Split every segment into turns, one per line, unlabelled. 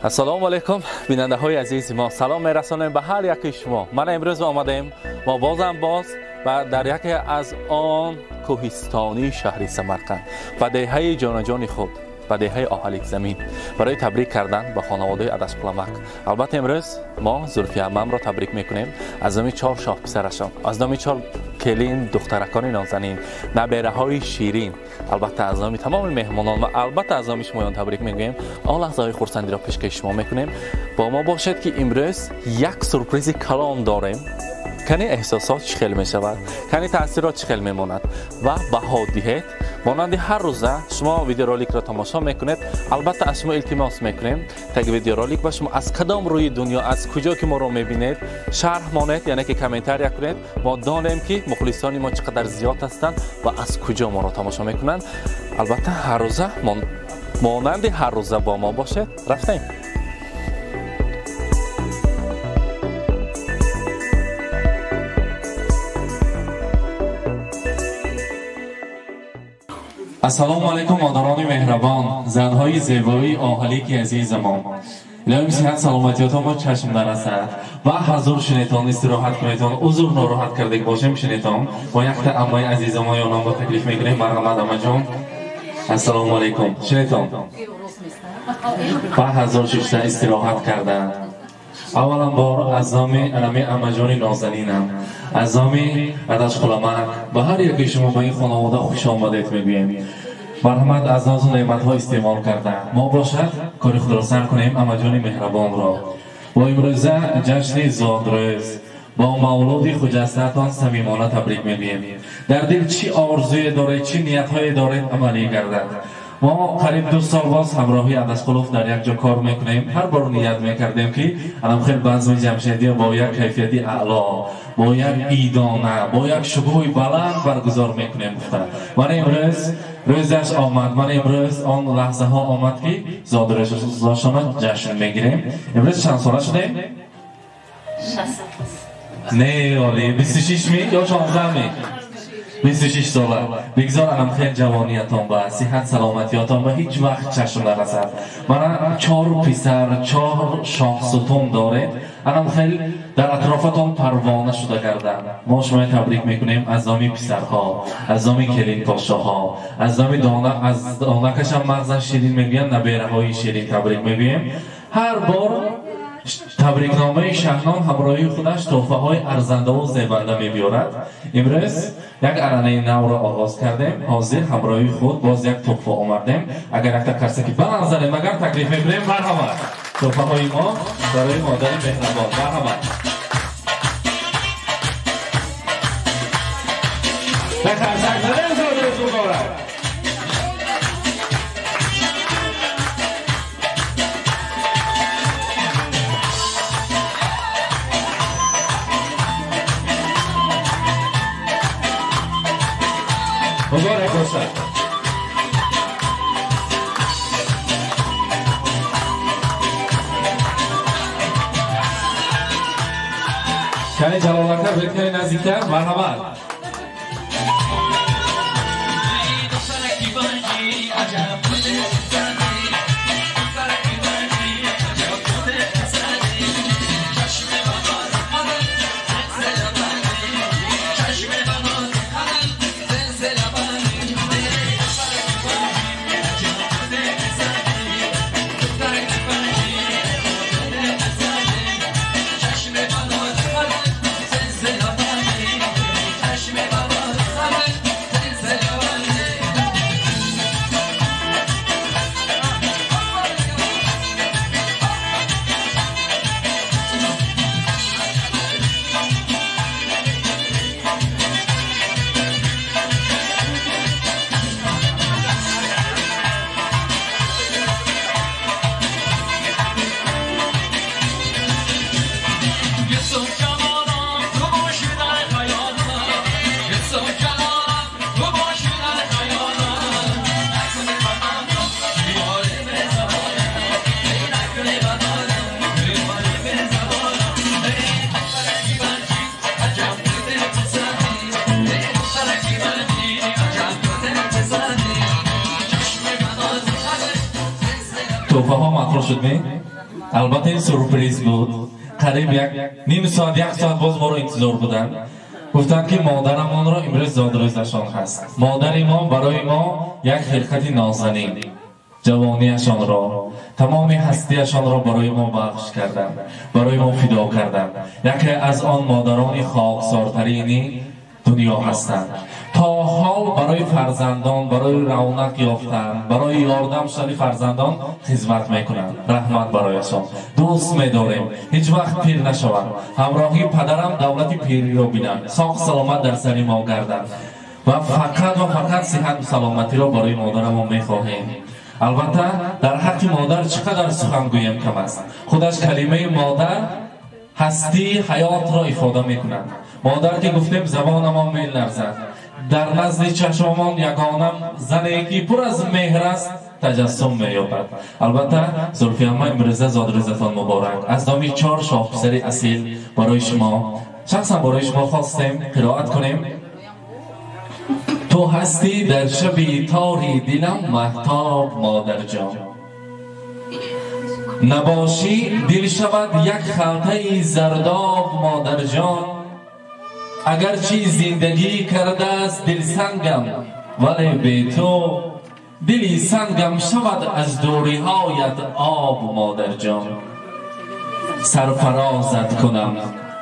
Ассалому алайкум, бинандаҳои азизи мо. Салом мерасонем ба ҳар яки шумо. Ман имрӯз омадаем мо бозам боз ва дар яке аз он кӯҳистонии шаҳри Самарқанд ба деҳаи ҷонаҷони худ, ба деҳаи Оҳаликзамин барои табрик кардан ба хонаводаи Адашқуламак. Албатта имрӯз мо Зулфия аммамро табрик мекунем аз номи чор шоҳписарашон, аз номи чор келин, духтаракони нозанин, набераҳои ширин, албатта аз номи тамоми меҳмонон ва албатта аз номи шумоён табрик мегӯем. Он лаҳзаҳои хурсандиро пешкаши шумо мекунем. Бо мо бошед, ки имрӯз як сюрпризи калон дорем. Кани эҳсосот чӣ хел мешавад, кани таъсирот чӣ хел мемонад ва баҳо диҳед. Монанди ҳар рӯза шумо видеороликро тамошо мекунед. Албатта аз шумо илтимос мекунем, таги видеоролик ба шумо аз кадом рӯи дунё, аз куҷо ки моро мебинед, шарҳ монед, яъне ки комментария кунед. Мо донем, ки мухлисони мо чӣ қадар зиёд ҳастанд ва аз куҷо моро тамошо мекунанд. Албатта ҳар рӯза монанди ҳар рӯза бо мо бошед. Рафтем. Ассалому алайкум, модарони меҳрабон, занҳои зебоии оҳалики азизамон. Илоҳим сиҳат саломатиётон бо чашм нарасад ва ҳазур шинетон, истироҳат кунетон. Узр, нороҳат кардек бошем, шинетон. Бо якта аммаи азизамон ёнонро таклиф мекунем. Марҳамат, аммаҷон. Ассалому алайкум, шинетон. Ба ҳазур шишта истироҳат карданд. Аввалан бор аз номи анами аммаҷони нозанинам, аз номи Адашқуламак ба ҳар яке шумо ба ин хонавода хуш омадед мегӯем. Марҳамат, аз нозу неъматҳо истеъмол карда мо бошад кори худро сар кунем. Аммаҷони меҳрабонро бо имрӯза ҷашни зодрӯз, бо мавлуди хуҷастаатон самимона табрик мегӯем. Дар дил чӣ орзуе доред, чӣ ниятҳое доред, амалӣ гардад. Мо қариб 2 сол боз ҳамроҳи Адашқулов дар як ҷо кор мекунем. Ҳар бор ният мекардем, ки анам хел базми ҷамшедия бо як кайфияти аъло, бо як идона, бо як шукӯҳи баланд баргузор мекунем гуфта. Ман имрӯз рӯзаш омад, ман имрӯз он лаҳзаҳо омад, ки зодрӯзашонро ҷашн мегирем. Имрӯз чанд сола шудем? Не, оли 26 ми ё 16 ми? 26 сола. Бигзор анам хел ҷавониятон ба сиҳат саломатиятон ба ҳеҷ вақт чашм нарасад. Мана чор писар, чор шоҳсутун доред. Анам хел дар атрофатон парвона шуда гарданд. Мо шуморо табрик мекунем аз номи писарҳо, аз номи келинпошоҳо, аз номи дона, аз донакашам мағзаш ширин мегӯянд, набераҳои ширин табрик мегӯем. Ҳар бор табрикномаи Шаҳнон ҳамроҳи худаш тӯҳфаҳои арзандаву зебанда мебиёрад. Имрӯз як аранаи навро оғоз кардем. Ҳозир ҳамроҳи худ боз як тӯҳфа омардем. Агар якта карсаки баланд занем, агар таклиф мекунем, марҳамат. Тӯҳфаҳои мо барои модари меҳрабон. Марҳамат. Карсак занем, зодрӯз муборак. Муборак бошад. Кани Ҷалолака, бекани наздиктар, марҳамат. Тӯҳфаҳо маъқул шуд, ми? Албатта ин сюрприз буд. Қариб як ним соат, як соат боз моро интизор буданд. Гуфтанд ки модарамонро имрӯз зодрӯзашон ҳаст. Модари мо барои мо як хилқати нозанин, ҷавонияшонро, тамоми ҳастияшонро барои мо бахш карданд, барои мо фидо карданд. Яке аз он модарони хоксортарини дунё ҳастанд. То ҳол барои фарзандон, барои равнақ ёфтан, барои ёрдам шудани фарзандон хизмат мекунанд. Раҳмат барояшон. Дӯст медорем, ҳеҷ вақт пир нашаванд. Ҳамроҳи падарам давлати пириро бинанд, соғ саломат дар сари мо гарданд ва фақат ва фақат сиҳату саломатиро барои модарамон мехоҳем. Албатта дар ҳаққи модар чӣ қадар сухан гӯем кам аст. Худаш калимаи модар ҳастии ҳаётро ифода мекунад. Модар ки гуфтем забонамон меларзад. Дар назди чашмамон ягонам зане ки пур аз меҳр аст таҷассум меёбад. Албатта Зулфияма, имрӯза зодрӯзатон муборак. Аз номи чор шоҳписари асил барои шумо, шахсан барои шумо хостем қироат кунем. Ту ҳастӣ дар шаби тори дилам маҳтоб, модарҷон. Набошӣ дил шавад як халтаи зардоб, модарҷон. Агарчи зиндагӣ кардааст дилсангам, вале бе ту дили сангам шавад аз дуриҳоят об, модарҷон. Сарфарозат кунам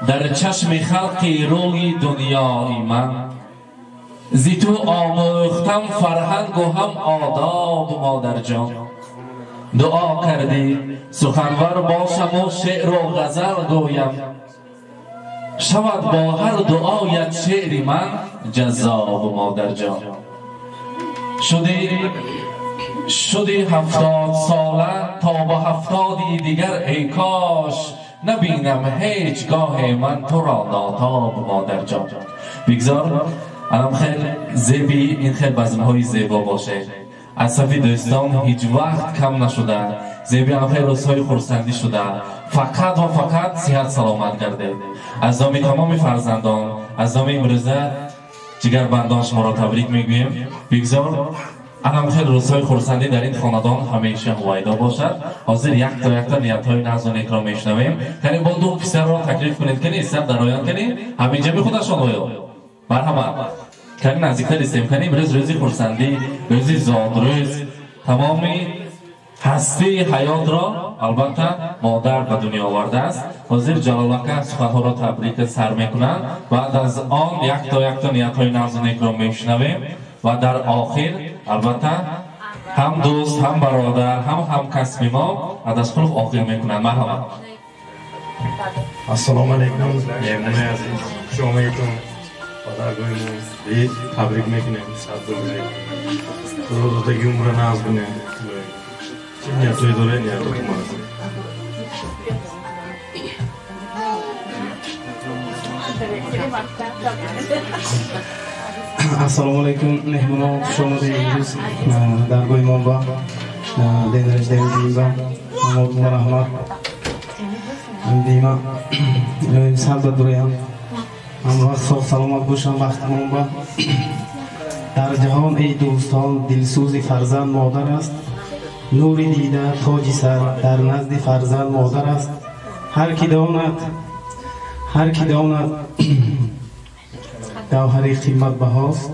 дар чашми халқи рӯи дунёи ман, зи ту омӯхтам фарҳангу ҳам одоб, модарҷон. Дуо кардӣ суханвар бошаму шеъру ғазал гӯям, шавад бо ҳар дуоят шеъри ман ҷаззоб, модарҷон. Шуди 70 сола то ба 70 дигар, эй кош набинам ҳеҷ гоҳе ман туро нотоб, модарҷон. Бигзор анам хел зеби ин хел базмҳои зебо бошед. Аз сафи дӯстон ҳеҷ вақт кам нашуда, зеби анам хел рӯзҳои хурсандӣ шуда, фақат ва фақат сиҳат саломат гардед. Аз номи тамоми фарзандон, аз номи имрӯза ҷигарбандон шуморо табрик мегӯем. Бигзор анам хел рӯзҳои хурсандӣ дар ин хонадон ҳамеша ҳувайдо бошад. Ҳозир якто якто ниятҳои нағзу некро мешунавем. Кани бо ду писарро таклиф кунед, кани истам дароянд, кани ҳаминҷа худашон оё. Марҳамат. Кани наздиктар истем, кани имрӯз рӯзи хурсандӣ, рӯзи зодрӯз, тамоми ҳастии ҳаётро албатта модар ба дунё овардааст. Ҳозир Ҷалолака суханҳоро табрик сар мекунанд. Баъд аз он якто якто ниятҳои нағзу некро мешунавем ва дар охир албатта ҳам дӯст, ҳам бародар, ҳам ҳамкасби мо Адасқулов охир мекунанд. Марҳамат.
Ассалому алайкум, меҳмонои азиз, хуш омадетон. Падаргоҳи табрик мекунем, сад бигузоред. Худо додаги умра нағз бинед. Чӣ ниятҳое доред, ниятотон марасад.
Ассалому алайкум, меҳмонон, хуш омадед имрӯз даргоҳи мо ба день рождения Дима. Мо раҳмат. Дима, сад бадурям. Ҳамвақт соғ саломат бошам, вақтамон ба. Дар ҷаҳон эй дӯстон, дилсӯзи фарзанд модар аст. Нури дида тоҷи сар дар назди фарзанд модар аст. Ҳар ки донад гавҳари қиматбаҳост,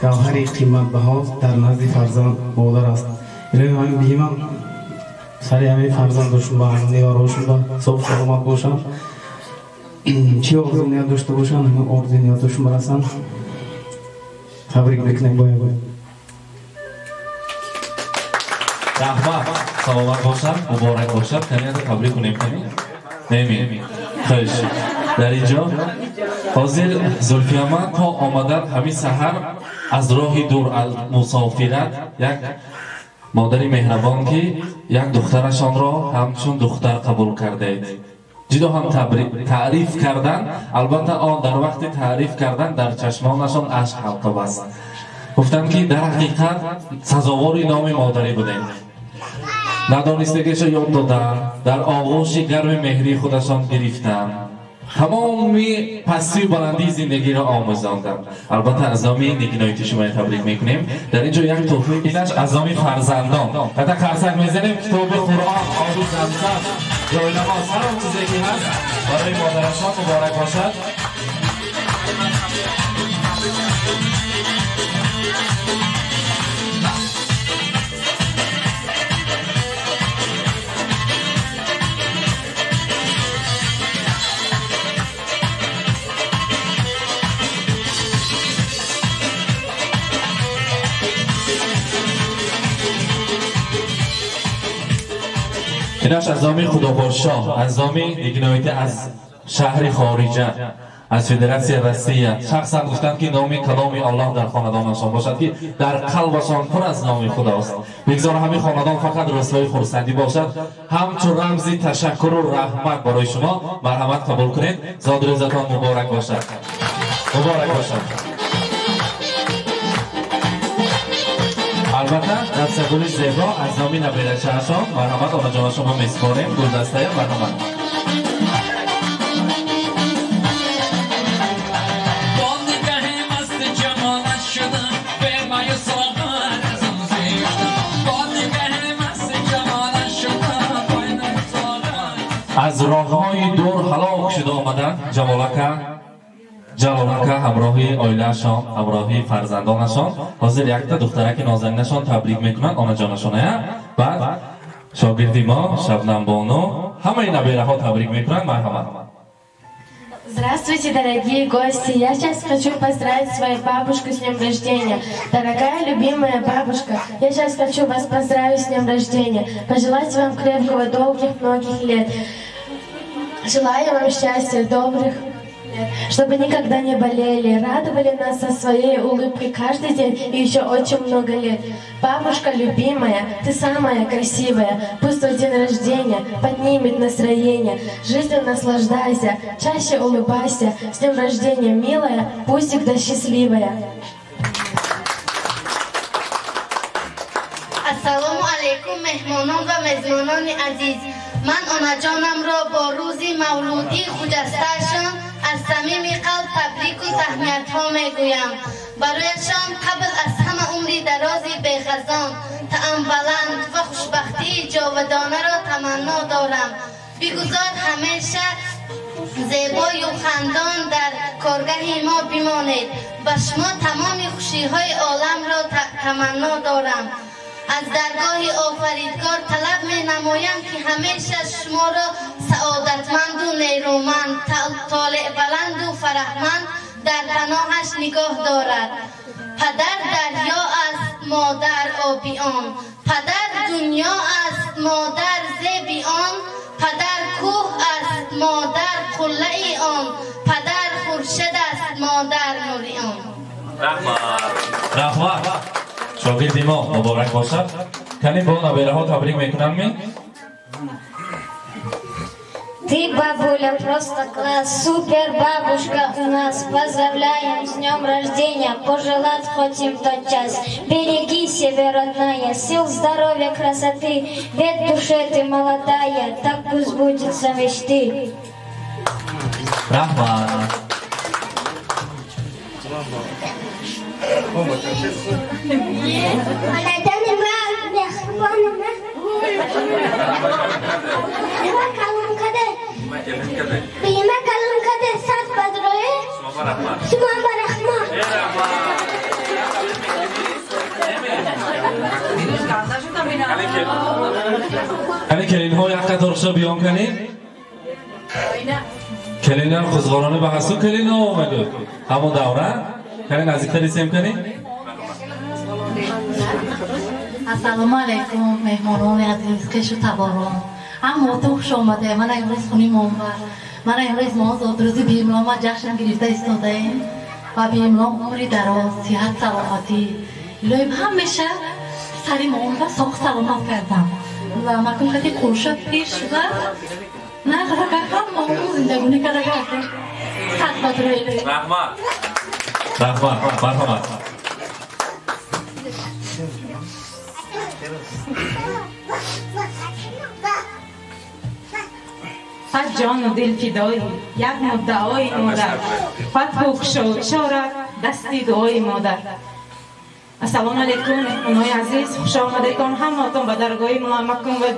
гавҳари қиматбаҳост дар назди фарзанд модар аст. Илоҳи ҳамин биҳимам сари ҳамин фарзандошон ба неварошон ба соғ саломат бошанд. Чӣ орзу ният дошта бошанд, ҳамин орзу ниятошон барасанд. Табрик мекунем бо як.
Раҳмат, саломат бошанд, муборак бошад. Каниятро табрик кунем, кани? Неми. Хуш. Дар инҷо ҳозир Зулфияма то омадан ҳамин саҳар аз роҳи дур, аз мусофират, як модари меҳрабон ки як духтарашонро ҳамчун духтар қабул кардед. Ҷидо ҳам таъриф кардан, албатта он дар вақти таъриф кардан дар чашмонашон ашк ҳалқа баст. Гуфтанд ки дар ҳақиқат сазовори номи модарӣ будем. Надонистагиашо ёд доданд, дар оғӯши гарми меҳрии худашон гирифтанд. Тамоми пастию баландии зиндагиро омӯзонданд. Албатта аз номи Нигиноити шуморо табрик мекунем. Дар ин ҷо як туҳфа, инаш аз номи фарзандон. Ҳатто қарсак мезанем, китоби Қуръон, оби замзам, ҷойнамоз, ҳар он чизе ки ҳаст барои модарашон муборак бошад. ایناش از نام خداپادشاه، از نام نگینایت از شهر خارجه، از فدراسیون روسیه. شخصا گفتند که نام کلام الله در خاندانشان باشد که در قلبشان پر از نام خداست. بگذار همین خاندان فقط رسوای خرسندی باشد. همچون رمزی تشکر و رحمت برای شما مرحمت قبول کنید. زادروزتان مبارک باشد. مبارک باشد. البته دستگل زیبا از نامی نبیرچه‌شان مرحمت آنجا شما میسپاریم. گلدسته مرحمت. از راه‌های دور هلاک شده آمدن جمالکه جلالکه همراهی оилаашон, ҳамроҳи фарзандонашон. Ҳозир якта духтараки нозанинашон табрик мекунанд онаҷонашоная. Баъд шогирди мо Шабнамбону ҳамаи набераҳо табрик мекунанд. Марҳамат.
Здравствуйте, дорогие гости! Я сейчас хочу поздравить свою бабушку с днем рождения. Дорогая любимая бабушка, я сейчас хочу вас поздравить с днем рождения, пожелать вам крепкого, долгих, многих лет. Желаю вам счастья, добрых, чтобы никогда не болели, радовали нас со своей улыбкой каждый день и еще очень много лет. Бабушка любимая, ты самая красивая, пусть твой день рождения поднимет настроение. Жизнью наслаждайся, чаще улыбайся, с днем рождения, милая, пусть всегда счастливая.
Ассаламу алейкум, меҳмонон ва мезмонони азиз. Ман онаҷонамро бо рӯзи мавлудии хуҷастаашон аз самими қалб табрику таҳниятҳо мегӯям. Барояшон қабл аз ҳама умри дарози бехазон, таъмбаланд ва хушбахтии ҷовидонаро таманно дорам. Бигузор ҳамеша зебою хандон дар коргаҳи мо бимонед. Ба шумо тамоми хушиҳои оламро таманно дорам. Аз даргоҳи офаридгор талаб менамоям ки ҳамеша шуморо саодатманду нерӯманд, толеъбаланду фараҳманд дар паноҳаш нигоҳ дорад. Падар дарё аст, модар оби он. Падар дунё аст, модар зеби он. Падар кӯҳ аст, модар қуллаи он. Падар хуршед аст, модар нури он.
Раҳмат, раҳмат. Шогирди мо муборак бошад. Кани бо набераҳо табрик мекунам ми?
Ты, бабуля, просто класс, супер бабушка у нас. Поздравляем с днем рождения, пожелать хотим тот час. Береги себя, родная, сил, здоровья, красоты. Ведь в душе ты молодая, так пусть сбудутся мечты.
Раҳмат.
Онаҷони ман, меҳрубони ман, бема калон каде, бема калон каде, сад бадрое, шумо ба раҳмат.
Кани келинҳо як қаторшо биён кани? Келинам хузғорона ба ҳасту келинҳо омаду. Ҳамон давра? Кани наздиктари сем кани?
Ассалому алайкум, меҳмонони азиз, хешу таборон. Ҳамаатон хуш омаде. Мана имрӯз хуни момбар. Мана имрӯз мо зодрӯзи биимлома ҷашн гирифта истодаем ва биимлом умри дароз, сиҳат, саломатӣ. Илоҳим ҳамеша сари момба соғ саломат кардам. Ва макун қати қурша пир шуда, нағрака ҳамаамон зиндагонӣ карда гардем. Сад бадро илоҳим.
Раҳмат. Раҳмат, марҳамат.
Сад ҷону дил фидои як муддаои модар. Фатҳу кушоишора дасти дуои модар. Ассалому алайкум, меҳмонои азиз, хуш омадедтон ҳамаатон ба даргоҳи Муаммакум ва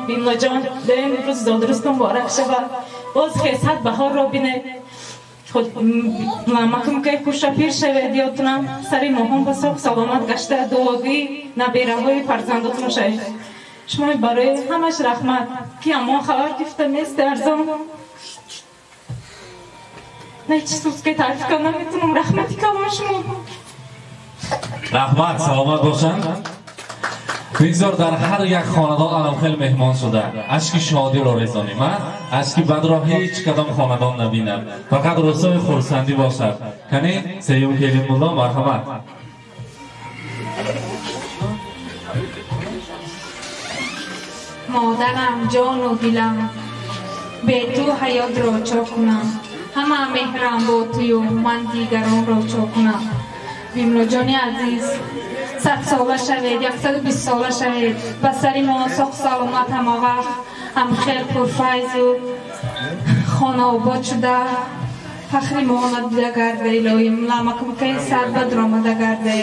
Бимлоҷон. Доим рӯз зодрӯзтон муборак шавад. Боз хесад баҳорро бинед. Худ Муаммакум ки хуша пир шавед, ёдтунам сари моҳон ба соғ саломат гашта дуогӯи набераҳои фарзандотон шавед. Шумо барои ҳамаш раҳмат, ки аммо хабар гирифта нест арзон. Не чӣ сӯз ки таъриф карда наметунам, раҳмати калон шумо.
Раҳмат, саломат бошанд. Бигзор дар ҳар як хонадон алам хел меҳмон шуда ашки шодиро резонем, ашки бадро ҳеҷ кадом хонадон набинад, фақат рӯзҳои хурсандӣ бошад. Кани сеюм келин мулло, марҳамат.
Модарам, ҷону дилам, бе ту ҳаётро чо кунам, ҳама меҳрам бо тую, ман дигаронро чо кунам. Бимлоҷони азиз, 100 сола шавед, 120 сола шавед, ба сари мо соқ саломат, ҳама вақт ҳам хел пурфайзу хонаобод шуда фахри мо надида гарде. Илоҳим ламакумкаи сад бадр омада гарде.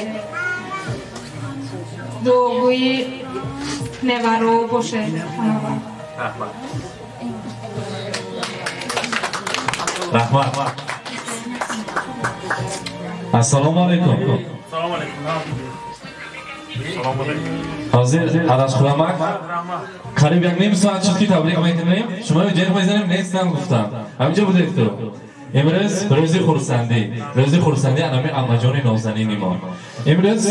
Дуогӯи неваро бошед ҳама вақт.
Раҳмат. Ассалому алайкум.
Салому алайкум.
Ҳозир Адашхӯрамак қариб як ним соат шуд ки табрик мекунем, шумо ҷеғ мезанем, нестам гуфтам. Ҳаминҷо будед ту. Имрӯз рӯзи хурсандӣ, рӯзи хурсандӣ анами аммаҷони нозанини мо. Имрӯз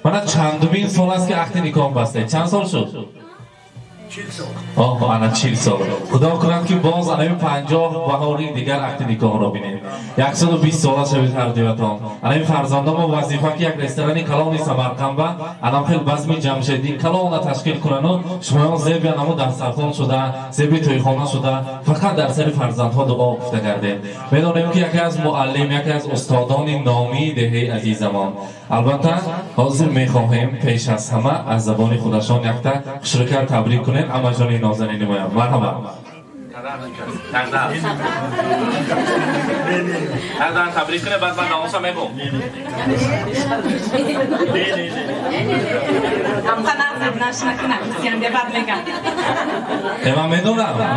мана чандумин сол аст ки аҳди никоҳ бастед. Чанд сол шуд?
40 сол.
Оҳ, ана 40 сол. Худо кунад ки боз анами 50 баҳори дигар аҳди никоҳро бинем. 120 сола шавед ҳар дуятон. Анами фарзандомо вазифа ки як ресторани калони Самарқандба анам хел базми ҷамшедӣ калона ташкил кунану шумоён зеби анамо дастархон шуда, зеби тӯйхона шуда, фақат дар сари фарзандҳо дуо гуфта гардем. Медонем ки яке аз муаллим, яке аз устодони номии деҳаи азизамон. Албатта ҳозир мехоҳем пеш аз ҳама аз забони худашон якта хушрӯкар табрик кунем амаҷони нозанини моям. Марҳамат. Тардан табрик кунем, баъд ман номуса мегӯм.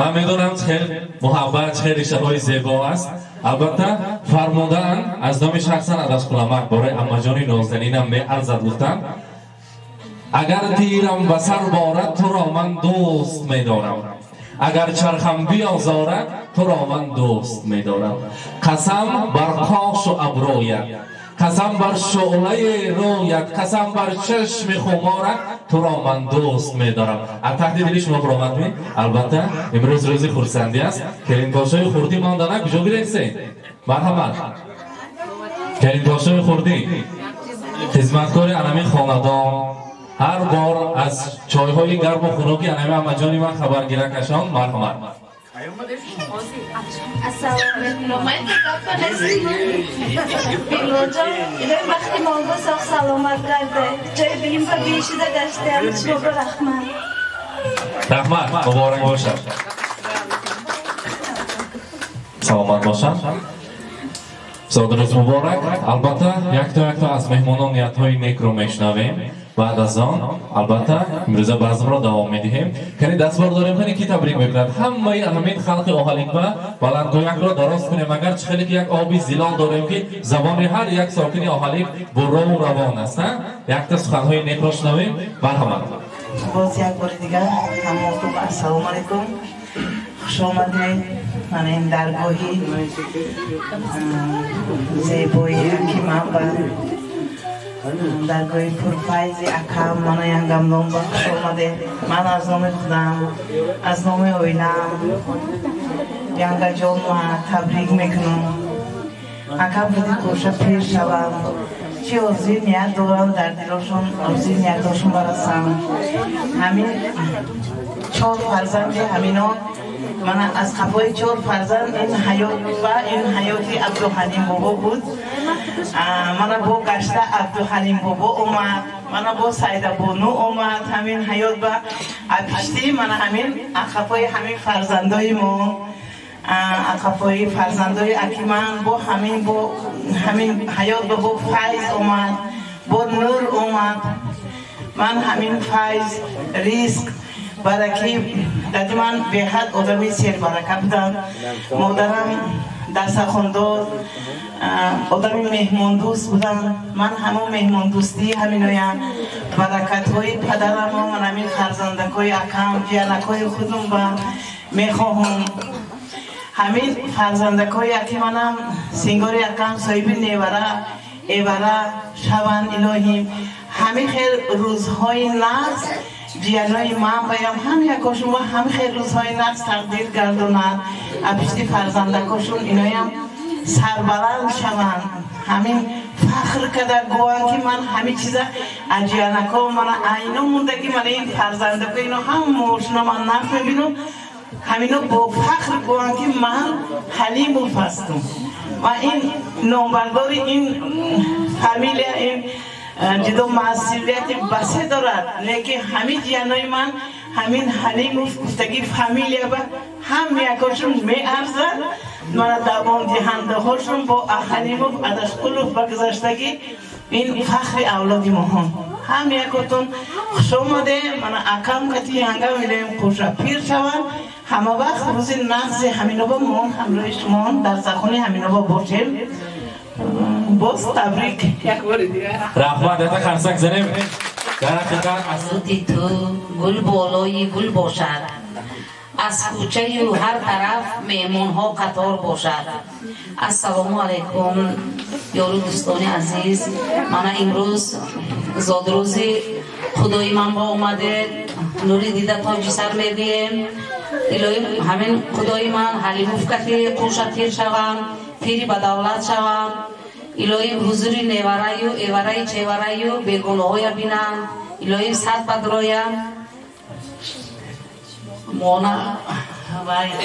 Ман медонам хел муҳаббат, хел ришаҳои зебо аст. Албатта фармудаанд аз номи шахсан Адашхӯрамак бораи амаҷони нозанинам меарзад гуфтанд: агар тирам ба сар борад, туро ман дӯст медорам, агар чархам биозорад, туро ман дӯст медорам. Қасам бар қошу абрӯят, қасам бар шӯълаи рӯят, қасам бар чашми хуморат, туро ман дӯст медорам. Аз таҳти дили шумо баромад ми? Албатта имрӯз рӯзи хурсандӣ аст. Келинбошои хурдӣ мондана куҷо гирефтед? Марҳамат. Келинбошои хурдӣ, хизматкори анами хонадон, ҳар бор аз чойҳои гарму хунуки анами амаҷони ман хабаргиракашон. Марҳамат.
Ассалому алайкум. Бимлоҷон, илоҳи бахти мо бо соғ саломат гарде. Ҷои бим ба бишида гаштаам. Шумо ба раҳмат.
Раҳмат, муборак бошад. Саломат бошад. Зодрӯз муборак. Албатта якто якто аз меҳмонон ниятҳои некро мешунавем. Баъд аз он албатта имрӯза базмро давом медиҳем. Кани дастбор дорем, кани ки табрик мекунад. Ҳамаи ҳамин халқи оҳаликба баландгӯякро дароз кунем. Агар чӣ хеле ки як оби зилол дорем ки забони ҳар як сокини оҳалик буррову равон аст. Якта суханҳои некро шунавем. Марҳамат.
Боз як бори дигар ҳамаатон ассалому алайкум. Хуш омадед. Ман ин даргоҳи зебои акимам ба даргоҳи пурфайзи акам мана янгамдон ба хуш омадед. Ман аз номи худам, аз номи оилам янгаҷонма табрик мекунам. Акам буди коша пир шавам, чӣ орзуи ният дорам, дар дилошон орзуи ниятошон барасам. Ҳамин чор фарзанди ҳамино мана аз қафои чор фарзанд ин ҳаёт ва ин ҳаёти Абдуҳалим бобо буд. Мана бо гашта Абдуҳалим бобо омад, мана бо Сайдабону омад. Ҳамин ҳаёт ба апишти мана ҳамин қафои ҳамин фарзандои мо. Ақафои фарзандои аки ман бо ҳамин бо ҳамин ҳаёт бо файз омад, бо нур омад. Ман ҳамин файз, ризқ, бараки дади ман беҳад одами сербарака будам. Модарам дастархондор, одами меҳмондӯст будам. Ман ҳамон меҳмондӯстии ҳаминоям, баракатҳои падарамро ман ҳамин фарзандакҳои акам, ҷиянакҳои худум ба мехоҳам. Ҳамин фарзандакҳои аки манам сингори акам соҳиби невара, эвара шаванд илоҳим. Ҳамин хел рӯзҳои нағз ҷиянои ман баям ҳам якошун ва ҳамин хел рӯзҳои нағз тақдир гардонад. Апишти фарзандакошун иноям сарбаланд шаванд. Ҳамин фахр карда гӯянд ки ман ҳамин чиза аз ҷиянако мана айно мондаги мана ин фарзандако ино ҳамаошуно ман нағз мебинам. Ҳамино бо фахр гӯянд ки ман Ҳалимов ҳастам ва ин номбардори ин фамилия ин ҷудо масъулияти басе дорад. Лекин ҳамин ҷиянои ман ҳамин Ҳалимов гуфтаги фамилия ба ҳам якошун меарзад. Мана давомдиҳандаҳошун бо Ҳалимов Адашқулов ба гузаштагӣ ин фахри авлоди моҳон. Ҳам якотон хуш омаде. Мана акам кати ҳангам илоҳим қуша пир шаванд. Ҳама вақт рӯзи нағзи ҳаминоба мо ҳамроҳи шумо дар сахони ҳаминоба бошем. Боз табрик як бори дигар.
Раҳмат, ята қарсак занем. Дар ҳақиқат
аз рӯди ту гул болои гул бошад, аз кӯчаю ҳар тараф меҳмонҳо қатор бошад. Ассалому алайкум ёру дӯстони азиз. Мана имрӯз зодрӯзи худои ман ба омадед. Нури дида тоҷи сар мегӯем. Илоҳим ҳамин худои ман Ҳалимов кати қӯша тир шаванд, пири ба давлат шаванд. Илоҳим ҳузури невараю эвараи чевараю бегуноҳоя бинанд. Илоҳим сад бадроянд. Мона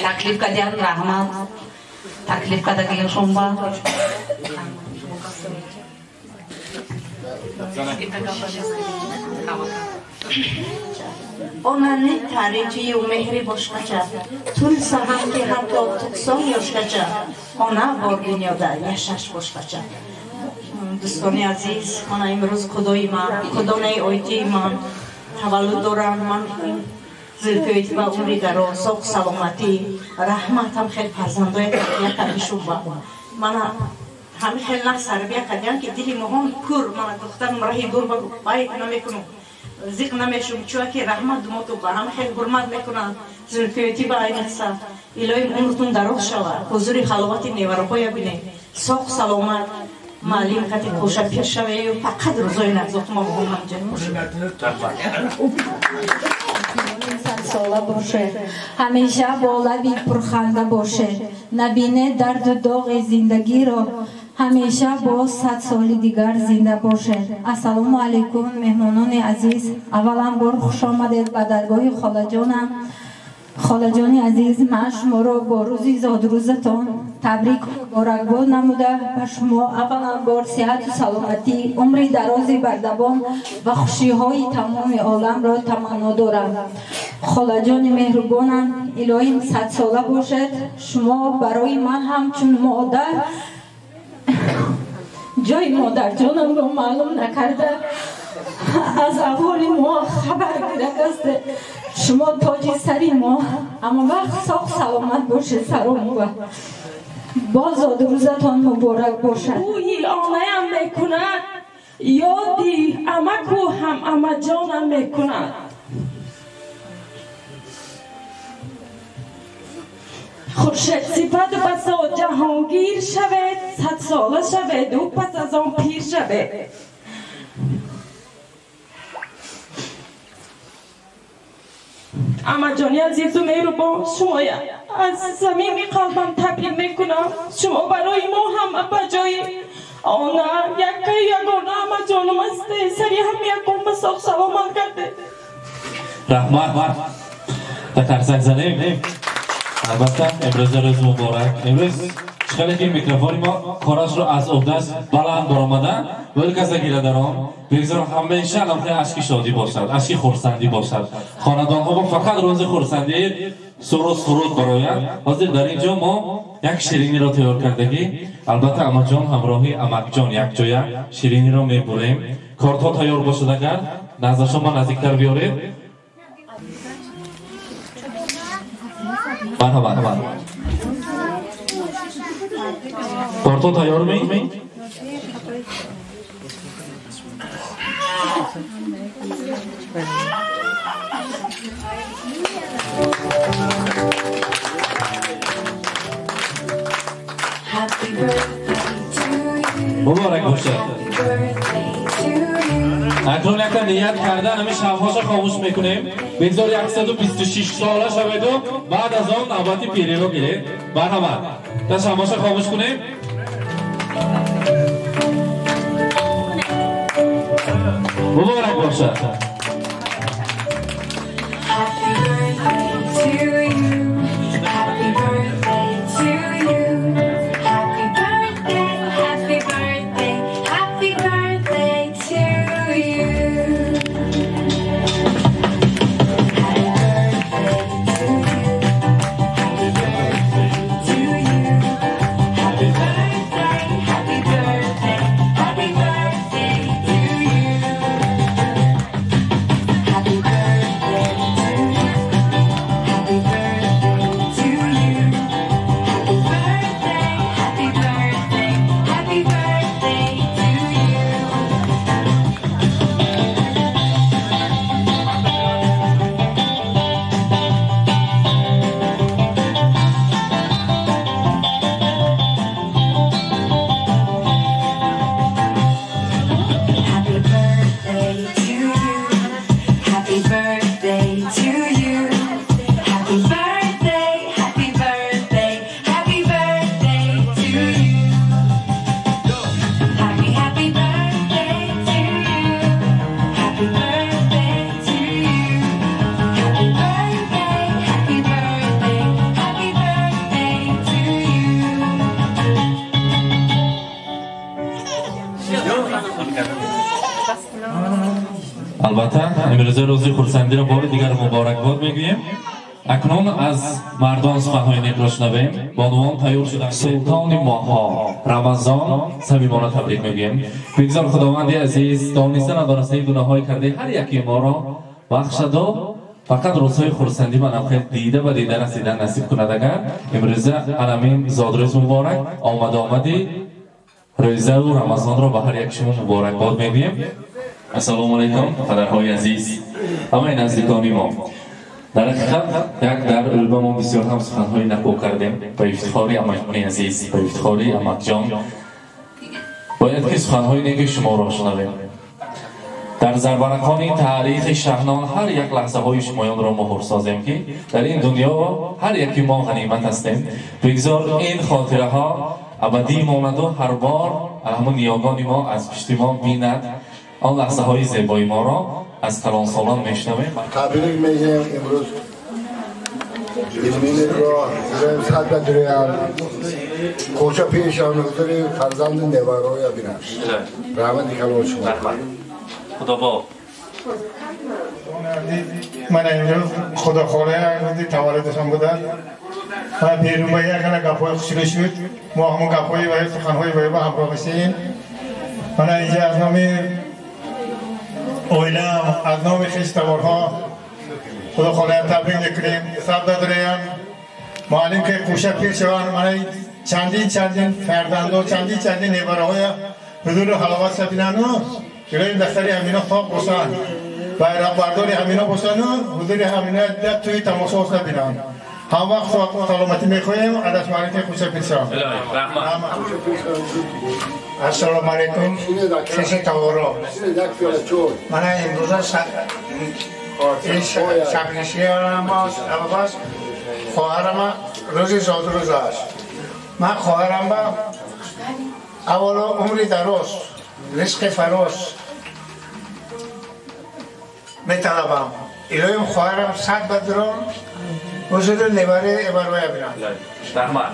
таклиф кардиан, раҳмат таклиф кардагиашон ба.
Onaning tarixiyu mehri boshqacha, tulsa hamki hatto 90 yoshgacha, ona bor dunyoda yashash boshqacha. Дӯстони азиз, мана имрӯз худои ман, худонаи оитии ман таваллуд дорам. Ман зулфиёти ба умри дароз, соғ саломатӣ, раҳмат ҳам хел фарзандоя тарбия кардишум ба. Мана ҳамин хел нағз тарбия кардиам ки дили моҳон пур. Мана духтарам раҳи дур ба байт намекунам, зиқ намешум, чунки раҳмат думоту ба ҳама хел ҳурмат мекунанд. Зулфиёти ба айниқса илоҳим умртун дароз шавад, ҳузури халовати невараҳоя бинед, соғ саломат, маълим қати қӯша пир шавею фақат рӯзои нағзотума моҳон ҳамҷа
сола бошед, ҳамеша бо лаби пурханда бошед, набинед дарду доғи зиндагиро, ҳамеша бо 100 соли дигар зинда бошед. Ассалому алайкум меҳмонони азиз. Аввалан бор хуш омадед ба даргоҳи холаҷонам. Холаҷони азиз, ман шуморо бо рӯзи зодрӯзатон табрик муборакбод намуда ба шумо аввалан бор сиҳату саломатӣ, умри дарози бардавом ва хушиҳои тамоми оламро таманно дорам. Холаҷони меҳрубонам, илоҳим 100 сола бошед. Шумо барои ман ҳамчун модар ҷои модарҷонамро маълум накарда аз аҳволи мо хабар гиракасте. Шумо тоҷи сари мо, ҳама вақт соғ саломат бошед. Саромува боз зодрӯзатон муборак бошад.
Бӯи онаям мекунад, ёди амаку ҳам амаҷонам мекунад. Хуршедсифат басо ҷаҳонгир шавед, 100 сола шаведу пас аз он пир шавед. Амаҷони азизу меҳрубон, шумоя аз самими қалбам табрик мекунам. Шумо барои мо ҳама ба ҷои она яккаю ягона амаҷонам ҳастед. Сари ҳам якон ба соғ саломат гардед.
Раҳмат. Та қарсак занем. Албатта, имрӯз рӯз муборак. Имрӯз Чӣ ки микрофони мо корашро аз уҳдаш баланд баромада, вале каса гира даром, бигзор ҳамеша ламхи ашки шодӣ бошад, ашки хурсандӣ бошад. Хонадонҳо фақат рӯзи хурсандӣ суруд суруд барояд. Ҳозир дар ин ҷо мо як шириниро тайёр кардагӣ, албатта амаҷон ҳамроҳи амакҷон якҷоя шириниро мебурем. Кортҳо тайёр бошад агар, назар шумо наздиктар биёред. Марҳабат. Кортҳо тайёр ми? Муборак бошад. Акнун якта ният кардан ҳамин шабҳоша хомӯш мекунем. Бигзор 126 сола шаведу баъд аз он навбати пириро гиред. Марҳамат. Та шабҳоша хомӯш кунем. Муборак бошад.
Happy birthday to you. Happy birthday to you. Happy birthday, happy birthday, happy birthday to you. Happy birthday to you. Happy birthday to you. Happy birthday, happy birthday, happy birthday to you. Happy birthday to you. Happy birthday to you. Happy birthday, happy birthday, happy birthday to you. Happy birthday to you. Happy birthday to you. Happy birthday, happy birthday, happy birthday to you. Happy, happy birthday to you. Happy birthday to you. Happy birthday, happy birthday, happy birthday to you.
Албатта имрӯза рӯзи хурсандиро бори дигар муборакбод мегӯем. Акнун аз мардон суханҳои некро шунавем. Бонувон тайёр шуданд. Султони моҳҳо Рамазон самимона табрик мегӯем. Бигзор Худованди азиз дониста надонистаи гуноҳҳои кардаи ҳар яки моро бахшаду фақат рӯзҳои хурсандӣ ба навхел дида ба дида расидан насиб кунад. Агар имрӯза анамин зодрӯз муборак омада омади рӯзаву Рамазонро ба ҳар як шумо муборакбод мегӯем. Ассалому алайкум падарҳои азиз, ҳамаи наздикони мо. Дар ҳақиқат як дар улба мо бисёр ҳам суханҳои нақл кардем ба ифтихори амакҷони азиз, ба ифтихори амакҷон. Бояд ки суханҳои неки шуморо шунавем. Дар зарбарақони таърихи шаҳнон ҳар як лаҳзаҳои шумоёнро муҳр созем, ки дар ин дунё ҳар яки мо ғанимат ҳастем. Бигзор ин хотираҳо абадӣ монанду ҳар бор ҳамон ниёгони мо аз пишти мо бинад он лаҳзаҳои зебои моро аз калонсолон мешунавем.
Табрик мегӯем имрӯз илминро сад бадруян кӯча пешам ҳузури фарзанди невароя бинам. Раҳмати калон шумо.
Худо бо.
Ман имрӯз Худохолаи рӯзи таваллудашон буданд. Ман берун ба як ана гапҳои хушрӯ шуд. Мо ҳамон гапҳои ва суханҳои вай ба ҳамроҳ мешавем. Ман инҷа аз номи оилаам, аз номи хештаворҳо Худохолаям табрик мекунем. Саб дадураям муаллим ки кӯша пир шаванд, ман чандин чандин фарзандо, чандин чандин невараҳоя ҳузуру ҳаловат шабинану ҷилои дастари ҳамино тоқ бошанд, байроқбардори ҳамино бошанду ҳузури ҳамино дар тӯи тамошо шабинанд. Ҳам вақт саломатӣ мехоҳем, адаш муаллим ки кӯша пир шаванд.
Ассалому алайкум, хеши таворо. Мана имрӯза шабнишиям аст, хоҳарама рӯзи зодрӯз аст. Ман хоҳарам ба аввало умри дароз, ризқи фароз металабам. Илоҳим хоҳарам сад бадрон ҳузури невари эвароя бинам.
Раҳмат.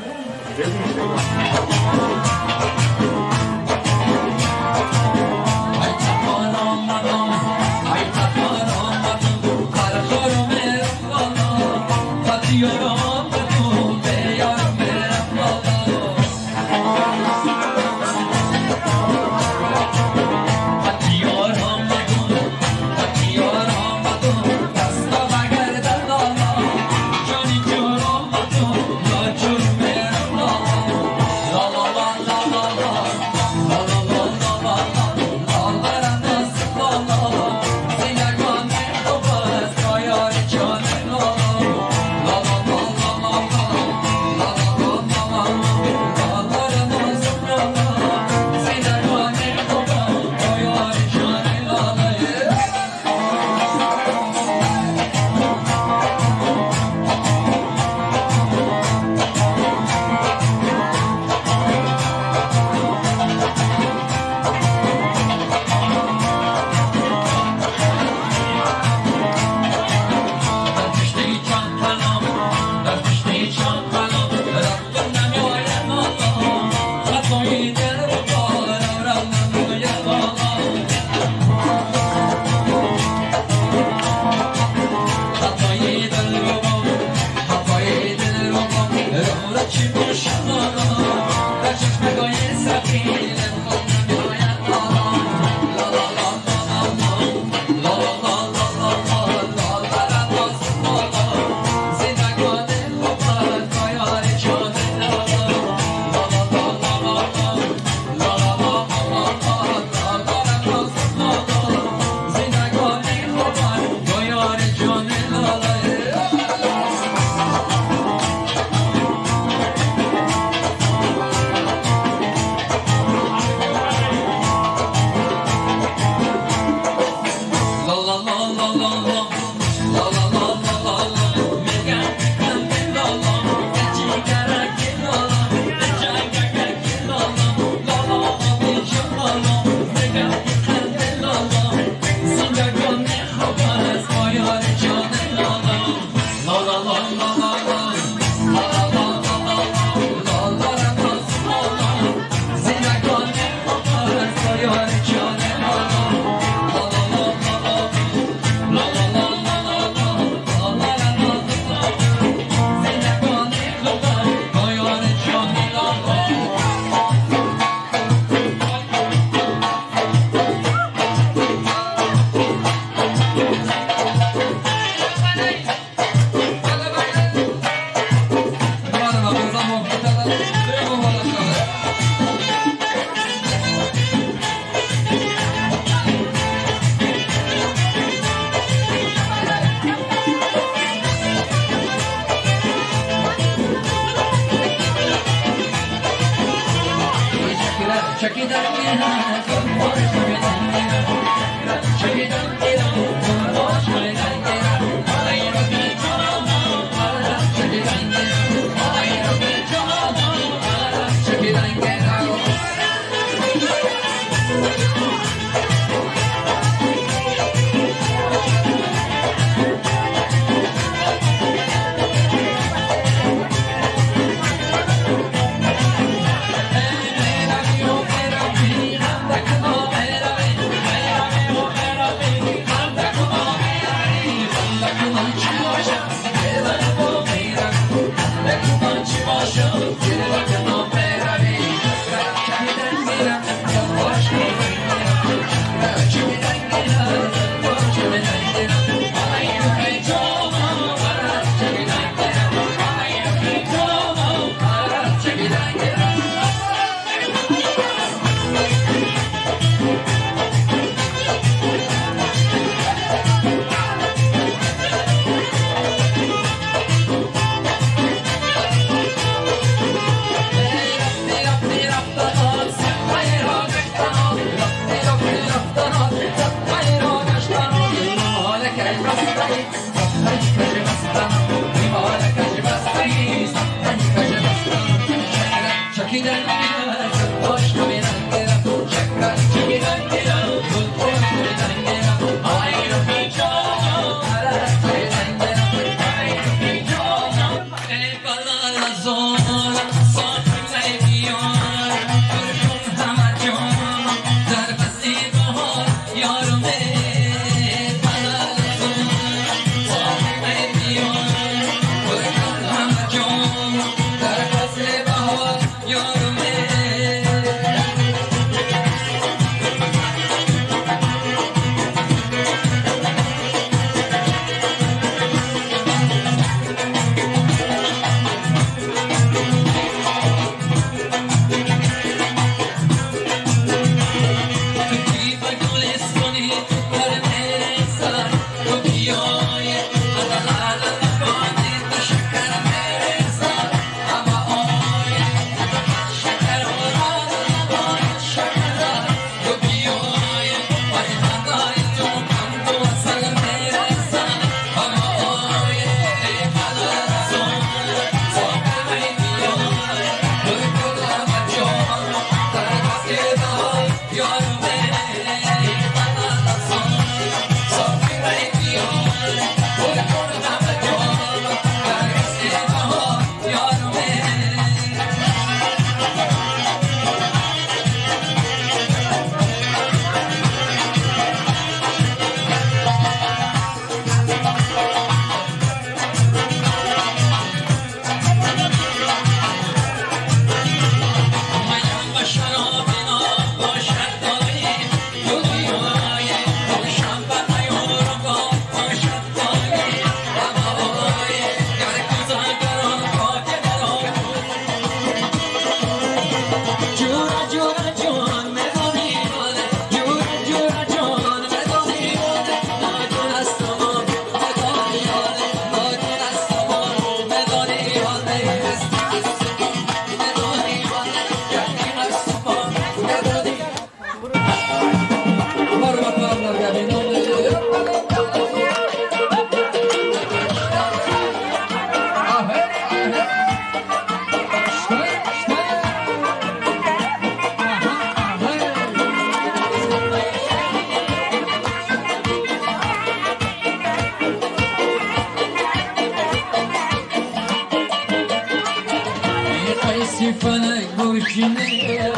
فلک برشینه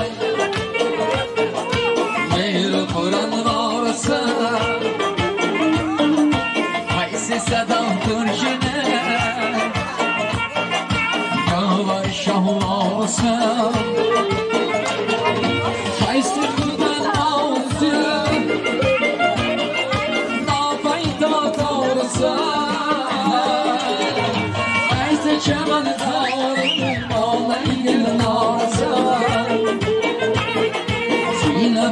مهر قرآن وارسه حیث صدا ترشینه قهوه شاه وارسه حیث خودن آوزه ناپیدا تارسه حیث چمن دارم بالای نارسه Sine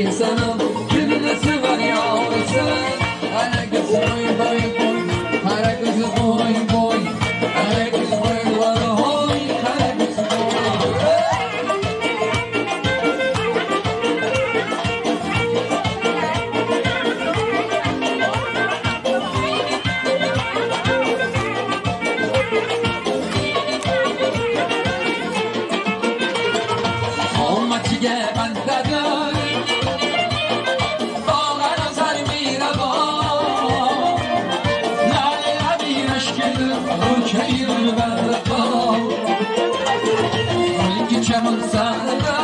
insanım kimini sever yarısı. Kara kız boy boy boy, kara kız boy boy, kara kız boy boy hoy, kara kız boy. Olmatiye ben dedim. Çamın sağında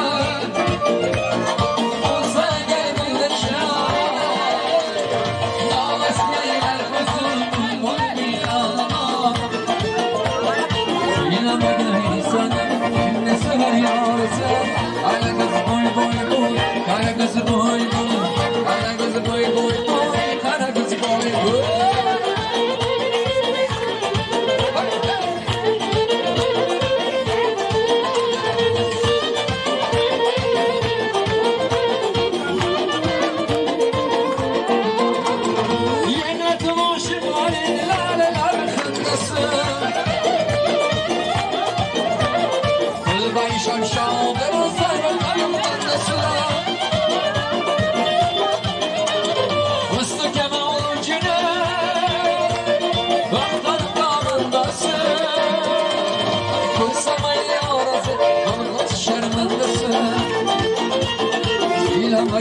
olsa gel birleşen Dağlaşmaylar kuzum olmayalım. Yine bakın insanım kim ne sever yarısı. Kara kız boy boy boy, kara kız boy boy, kara kız boy boy boy, kara kız boy boy.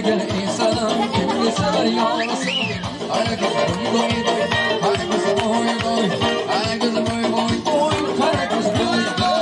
Gel insanım kimini sever yarısı. Kara kız boy boy boy, kara kız boy boy, kara kız boy boy boy, kara kız boy boy.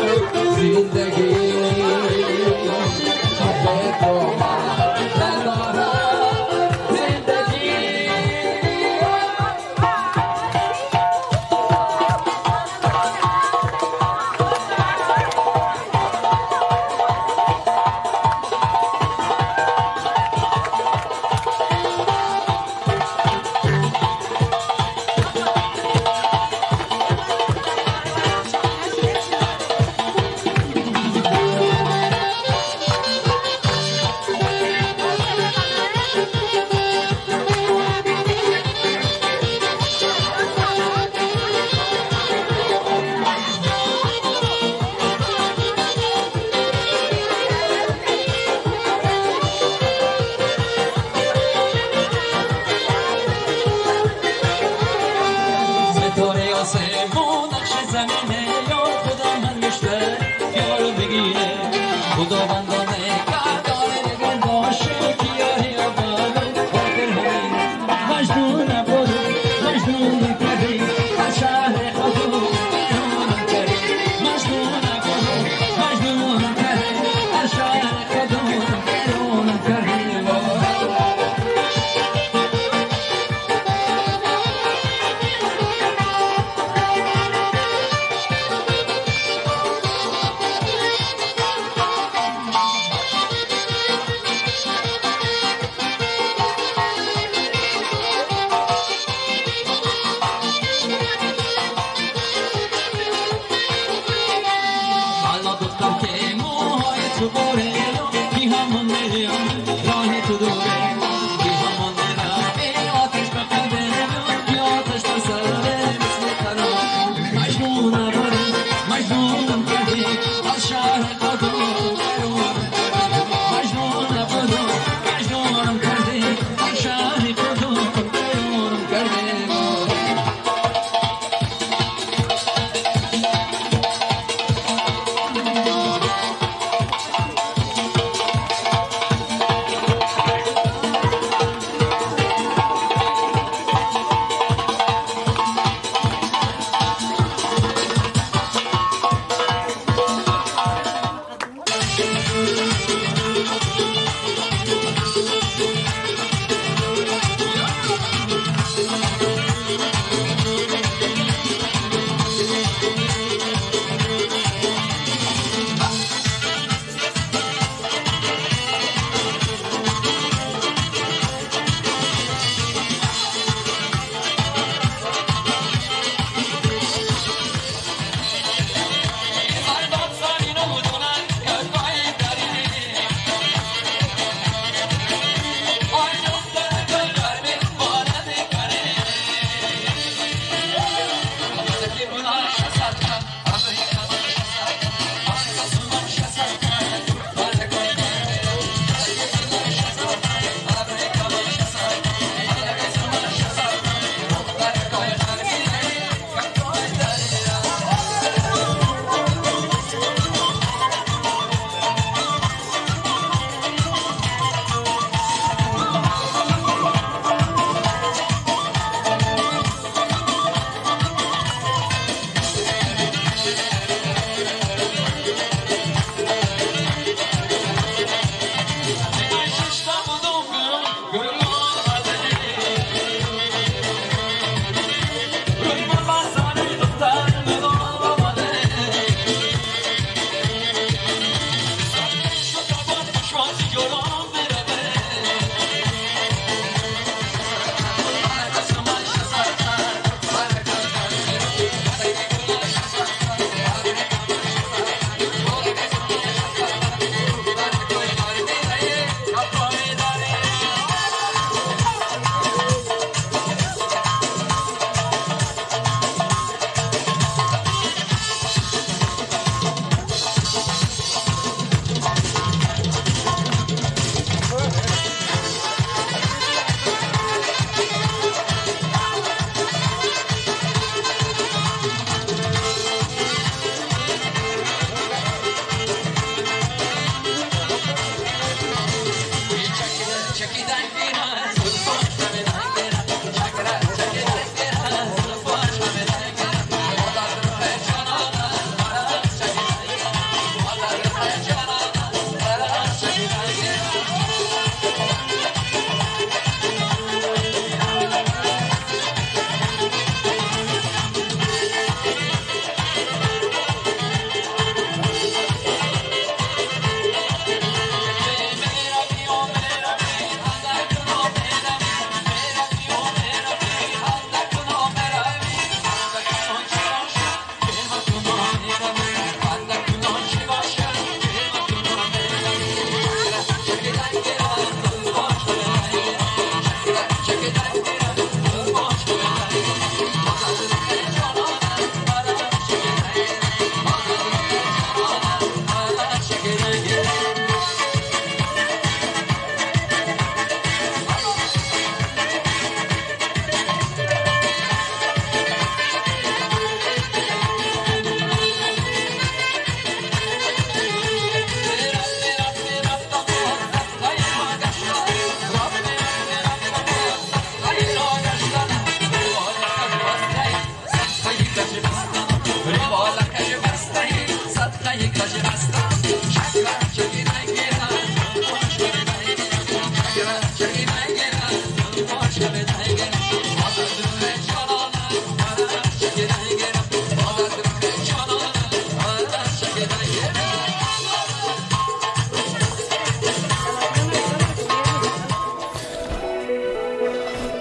زندگی حق تو من ندارم زندگی. ستاره آسمون نقش زمینه، یار خدا من گشته یارو بگیره، خداوندانه کردانه نگاه باشه که یاری آبانو خاطر همین مجنون نبودو مجنون کردی از شهر خودو بیرونم کردی، مجنون نبودو مجنون کردی از شهر خودو بیرونم کردی. حالا دختر که موهای تو بره، کی همون میان راه تو دوره، کی همون راه آتش به قلبه، کی آتش بر سره مثل ترا، مجنون بره مجنونم کردی از شهر خودم مجنون بره مجنونم کردی از شهر خودم بیرونم کردی.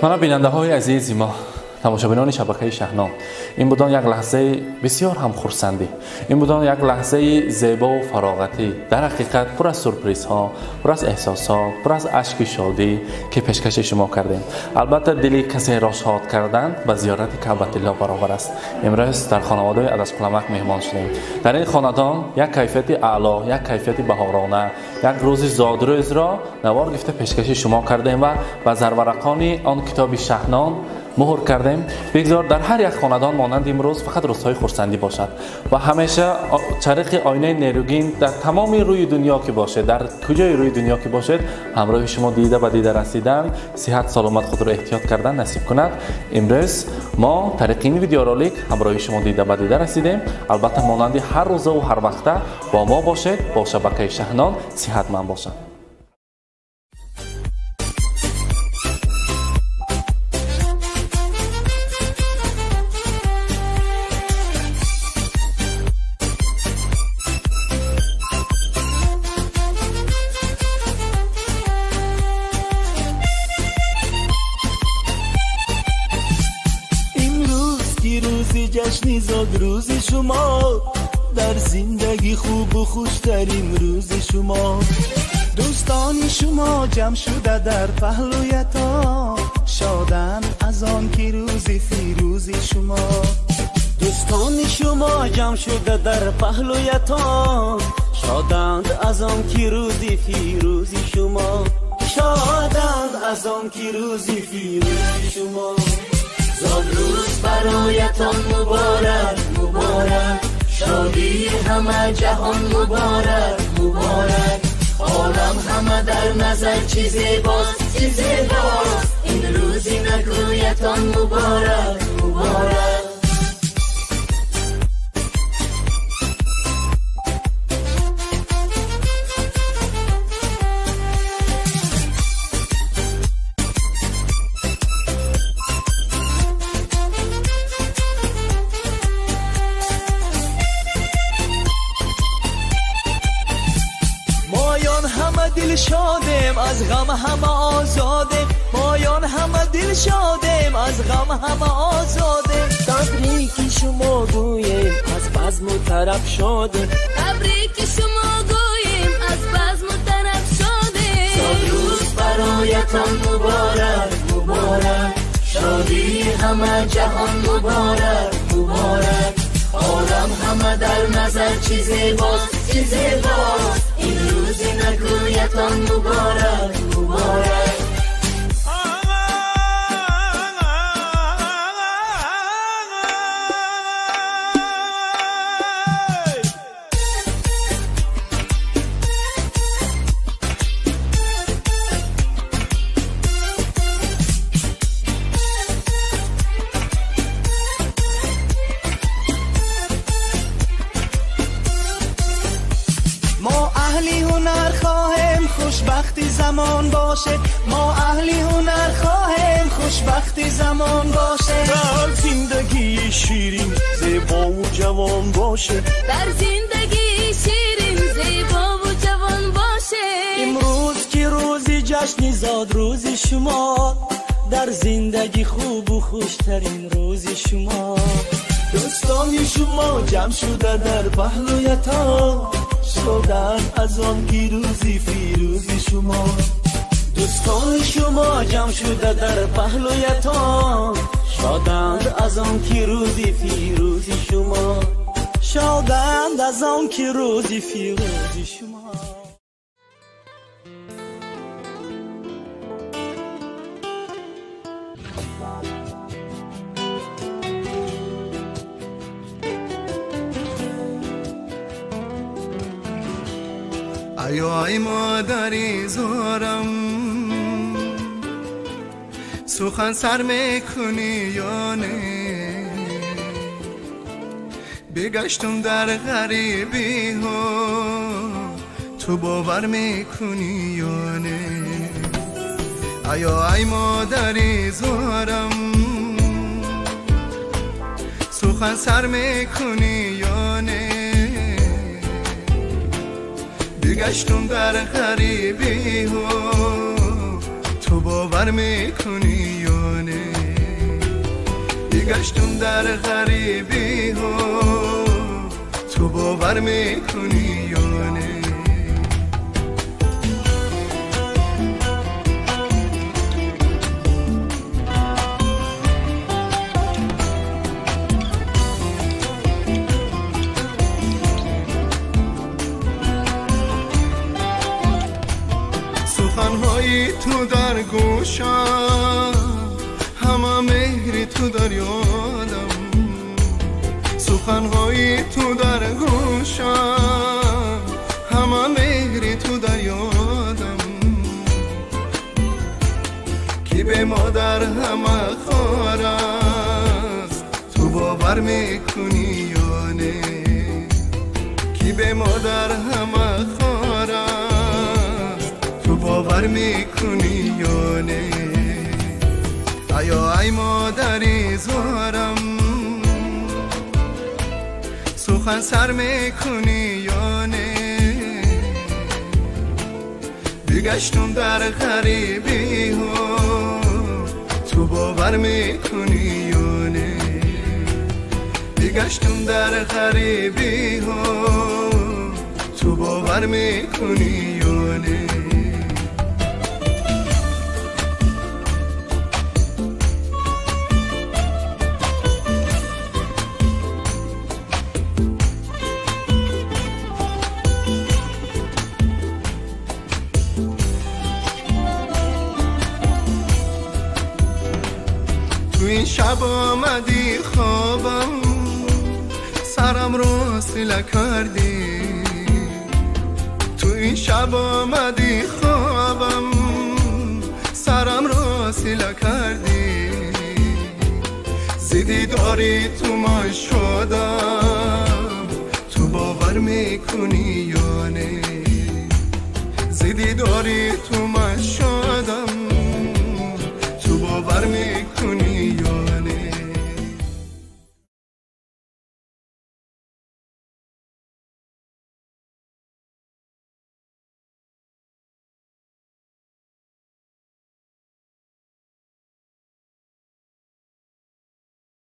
Мана бинандаҳои азизи мо, тамошобинони шабакаи Шаҳнон, ин будон як лаҳзаи бисёр ҳам хурсандӣ, ин будон як лаҳзаи зебову фароғатӣ, дар ҳақиқат пур аз сюрпризҳо, пур аз эҳсосот, пур аз ашки шодӣ, ки пешкаши шумо кардем. Албатта дили касеро шод кардан ба зиёрати Каъбатилло баробар аст. Имрӯз дар хонаводаи Адашқуламак меҳмон шудем. Дар ин хонадон як кайфияти аъло, як кайфияти баҳорона, як рӯзи зодрӯзро навор гирифта пешкаши шумо кардем ва ба зарварақони он китоби Шаҳнон муҳр кардем. Бигзор дар ҳар як хонадон монанди имрӯз фақат рӯзҳои хурсандӣ бошад ва ҳамеша чариқи оинаи нерӯгин дар тамоми рӯи дунё ки бошед, дар куҷои рӯи дунё ки бошед, ҳамроҳи шумо дида ба дида расидан, сиҳат саломат худро эҳтиёт кардан насиб кунад. Имрӯз мо тариқи ин видеоролик ҳамроҳи шумо дида ба дида расидем. Албатта монанди ҳар рӯзаву ҳар вақта бо мо бошед, бо шабакаи Шаҳнон сиҳатманд бошад.
جشن زادروز شما در زندگی خوب و خوشترین روز شما، دوستان شما جمع شده در پهلویتان، شادن از آن که روز فیروز شما، دوستان شما جمع شده در پهلویتان، شادند از آن که روز فیروز شما، شادند از آن که روز فیروز شما.
زادروز برایتان مبارک مبارک، شادی همه جهان مبارک مبارک، عالم همه در نظر چی زیباست چی زیباست، این روزی نگویتان مبارک مبارک.
دل شادیم از غم همه آزادیم، مایان همه دل شادیم از غم همه آزادیم.
تبریک شما گوییم از بزم و طرب شادیم،
تبریک شما گوییم از بزم و طرب شادیم.
زادروز برایتان مبارک مبارک، شادی همه جهان مبارک مبارک، عالم همه در نظر چی زیباست چی زیباست، این روز نگویتان مبارک مبارک.
خوشبختی زمان باشه، ما اهلی هنر خواهیم خوشبختی زمان باشه،
در زندگی شیرین زیبا و جوان باشه،
در زندگی شیرین زیبا و جوان باشه.
امروز که روز جشن زادروز شما، در زندگی خوب و خوشترین روز شما،
دوستان شما جمع شده در پهلویتان، شدن از آن که روزی فیروز شما،
دوستان شما جمع شده در پهلویتان، شادند از آن که روزی فیروز شما، شادند از آن که روزی فیروز شما.
ای مادری زارم سخن سر میکنی یا نه،
بگشتم در غریبی ها تو باور میکنی یا نه؟ آیا ای مادری زارم سخن سر میکنی یا نه؟ بگشتم در غریبی ها تو باور میکنی یا نه؟ بگشتم در غریبی ها تو باور میکنی یا نه؟ سخنهای تو در گوشم، همه مهری تو در یادم، سخنهای تو در گوشم، همه مهری تو در یادم، که به مادر همه خار است تو باور میکنی یا نه؟ که به مادر همه خار است تو باور میکنی یا نه؟ آیا ای مادری زارم سخن سر میکنی یا نه؟ بگشتم در غریبی ها تو باور میکنی یا نه؟ بگشتم در غریبی ها تو باور میکنی یا نه؟ این شب آمدی خوابم سرم رو سیله کردی، تو این شب آمدی خوابم سرم رو سیله کردی، زیدی داری تو ما شدم تو باور میکنی یا نه؟ زیدی داری تو ما شدم